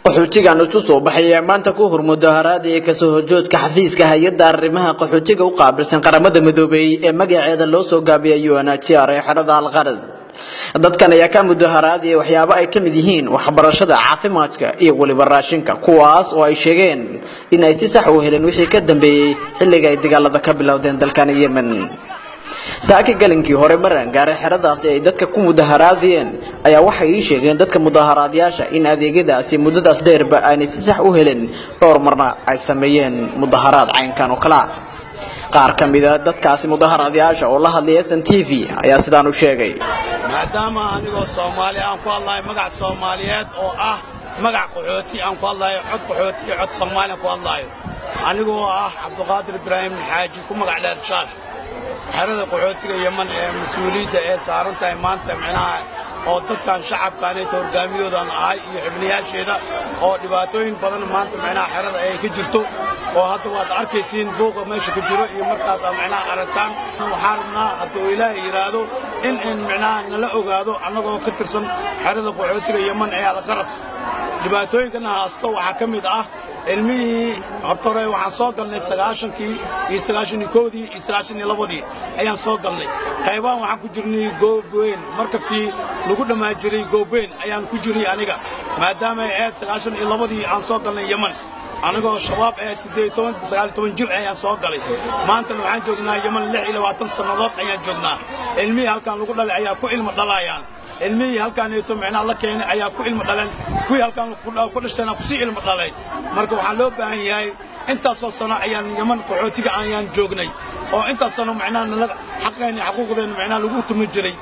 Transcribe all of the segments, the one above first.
Qaxootigan isu soo baxay ayaa maanta ku hor mudaharaadaya kasoo horjoodka xafiiska hay-adda arrimaha qaxootiga u qaabilsan Qaramada Midoobay ee magaceeda loo soo gaabiyay UNHCR ee xerada Alqaras. Dadkan ayaa ka mudaharaadaya waxyaabo ay ka mid yihiin waxbarashada, caafimaadka iyo weliba raashinka, kuwaas oo ay sheegeen in ay si sax u heleen wixii ka dambeeyey xilliga ay dagaalada ka bilowdeen dalkan Yemen. Saaki galinkii hore maraan gaaray xeradaasi ay dadka ku mudaharaadiyeen ayaa waxay ii sheegeen dadka mudaharaadyaasha in adeegyadaasi muddadaas dheerba aanay si sax u helin, dhowr marna ay sameeyeen mudaharaad caynkan oo kale ah. Qaar ka mid a dadkaasi mudaharaadyaasha oo la hadlaya SNTV ayaa sidaan u sheegay. Maadaama anigoo Soomaali aan ku hadlayo magac Soomaaliyeed oo ah magac qaxooti aan ku hadlayo, cod qaxooti iyo cod Soomaali aan ku hadlayo, anigoo ah Cabduqaadir Ibraahim Xaaji ku magac dheer Shaash, xerada qaxootiga Yemen ee mas-uuliyadda ee saaran tahay maanta micnaha oo dadkan shacabkaanayta horgaamiyoodan ahay iyo xubnayaasheeda oo dhibaatooyin badan maanta micnaha xerada ay ka jirto oo hadda waad arkaysiin buuqa meesha ku jiro iyo markaad micnaha aragtaan. Waxaan rabnaa hadduu Ilaahay yidhaahdo in micnaha nala ogaado annagoo ka tirsan xerada qaxootiga Yemen ee Alqaras. Dhibaatooyinkana haasto waxaa ka mid ah ilmihii horta hore waxaan soo galnay 90-kii iyo 91-dii iyo 92-dii ayaan soo galnay. Qaybahan waxaan ku jirnay Goobweyn, markabkii lagu dhammaan jiray Goobweyn ayaan ku jiray aniga, maadaama ay ahayd 92-dii aan soo galnay Yemen. Anigoo shabaab ee 18, 19 jir ayaan soo galay. Maantana waxaan joognaa Yemen 26 sannadood ayaan joognaa. Ilmihii halkaan lagu dhalay ayaa ku ilmo dhalayaan, ilmihii halkaaneeto micnaha la keenay ayaa ku ilmo dhaleen, kuwii halkaan ku dhashtayna kusii ilmo dhalay. Marka waxaa loo baahan yahay intaasoo sano ayaan Yemen qaxootiga ayaan joognay oo intaas sano micnaha nala xaqeenna xaquuqdeenna micnaha lagu tumi jiray.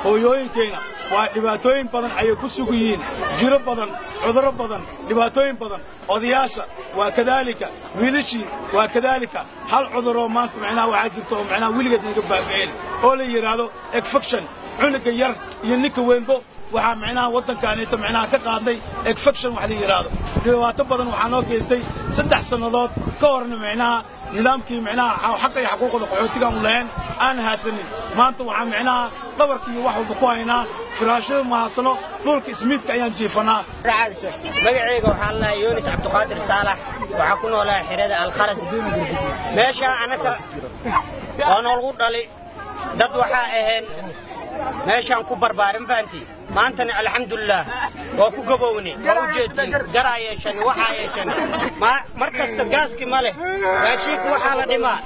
Hooyooyinkeenna waa dhibaatooyin badan ayay ku sugan yihiin, jiro badan, cudurro badan, dhibaatooyin badan. Odayaasha waa kadaalika, wiilashii waa kadaalika. Hal cuduroo maanta micnaha waxaa jirta oo micnaha weligeed naga baaba'een oo la yidhaahdo infection. Cunuga yar iyo ninka weynbo waxaa micnaha waddankaaneeto micnaha ka qaadnay infection wax la yidhaahdo. Dhibaato badan waxaa noo geystay 3 sannadood ka horna micnaha nidaamkii micnaha xaqa iyo xaquuqda qaxootiga aan lahayn aan haysanin. Maanta waxaa micnaha dhabarka iyo wax walba ku haynaa, firaashada ma haysano, dhulka ismiidka ayaan jiifanaa. Magacayga waxaa la Yunis Cabdiqaadir Saalax, waxaa ku noolaa xerada Alkharas. Meesha anaka waa noolgu dhali, dad waxaa aheen meeshaan ku barbaarin fahanti. Maantana alxamdulilah waa ku gabowne, waa u jeedin garaa yeeshani waxaa yeeshani mar kasta gaaski ma leh, raashinka waxaa la dhimaa,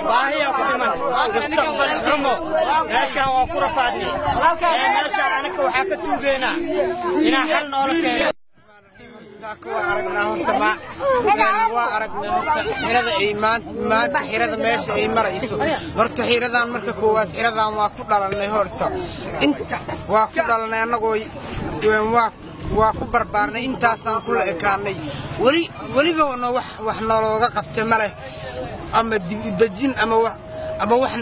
baahiyaa ku dhiman, mustaqbal xumo. Meeshaan waa ku rafaadnay. Meeshaan anaka waxaa ka tuugeynaa inaa xal noola keeno. Waa aragnaa horta, waa aragnay horta xirada ay maanta xirada meesha ay marayso. Horta xiradan marka koowaad xiradan waa ku dhalanay, horta inta waa ku dhalanay annagoo waa ku barbaarnay, intaasaan kula ekaanay. Weli weliba wax nolooga qabtay ma leh, ama dib u dejin ama wax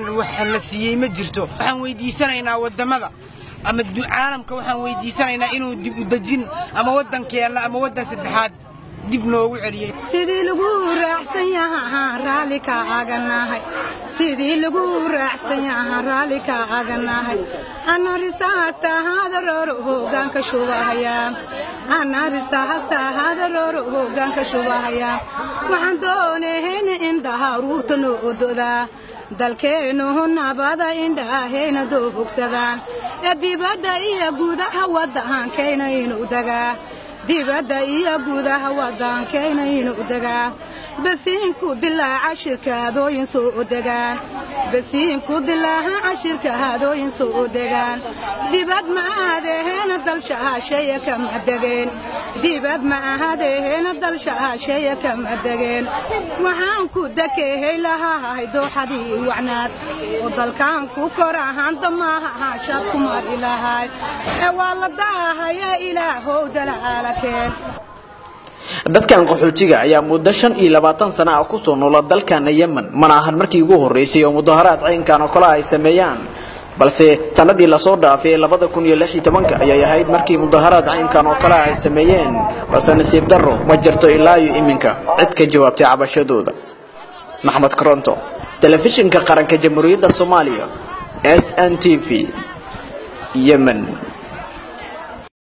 la siiyey ma jirto. Waxaan weydiisanaynaa waddamada ama caalamka, waxaan weydiisanaynaa inuu dib u dejin ama waddankeenna ama waddan saddexaad dib noogu celiyey. Sidii lagu raacsan yahaa raalli kaaganahay, sidii lagu raacsan yahaa raalli kaaganahay. Ana risaasta hadaroor hoggaanka shubahaya, ana risaasta hadaroor hoggaanka shubahaya. Waxaan doonayna indhaha ruurta noo ododaa, dalkeennu nabada indhaahayna doogsadaan ee dibadda iyo gudaha waddankayna inuu degaa, dibadda iyo gudaha waddankayna inuu degaa. Basiinku dilaaca shirkaadooyin soo degaan, basiinku dilaaca shirkaadooyin soo degaan. Dibad ma ahadeena dalshaasheeya kama degeen, dibad ma ahadeena dalshaasheeya kama degeen. Waxaan ku dakeehey lahahay dooxadii wacnaad oo dalkaan ku kor ahaan damaaha shaad ku mari lahay ee waa la daahaya. Ilaahow dalaalakeen. Dadkan qaxootiga ayaa muddo 25 sano ah kusoo noola dalkana Yemen. Mana ahan markii ugu horreysay oo mudaharaad caynkan oo kale ay sameeyaan, balse sanadii lasoo dhaafay 2016 ayay ahayd markii mudaharaad caynkan oo kale ay sameeyeen, balse nasiib darro ma jirto ilaa iyo iminka cid ka jawaabtay cabashadooda. Maxamed Koronto, Telefishinka Qaranka Jamhuuriyadda Soomaaliya, SNTV, Yemen.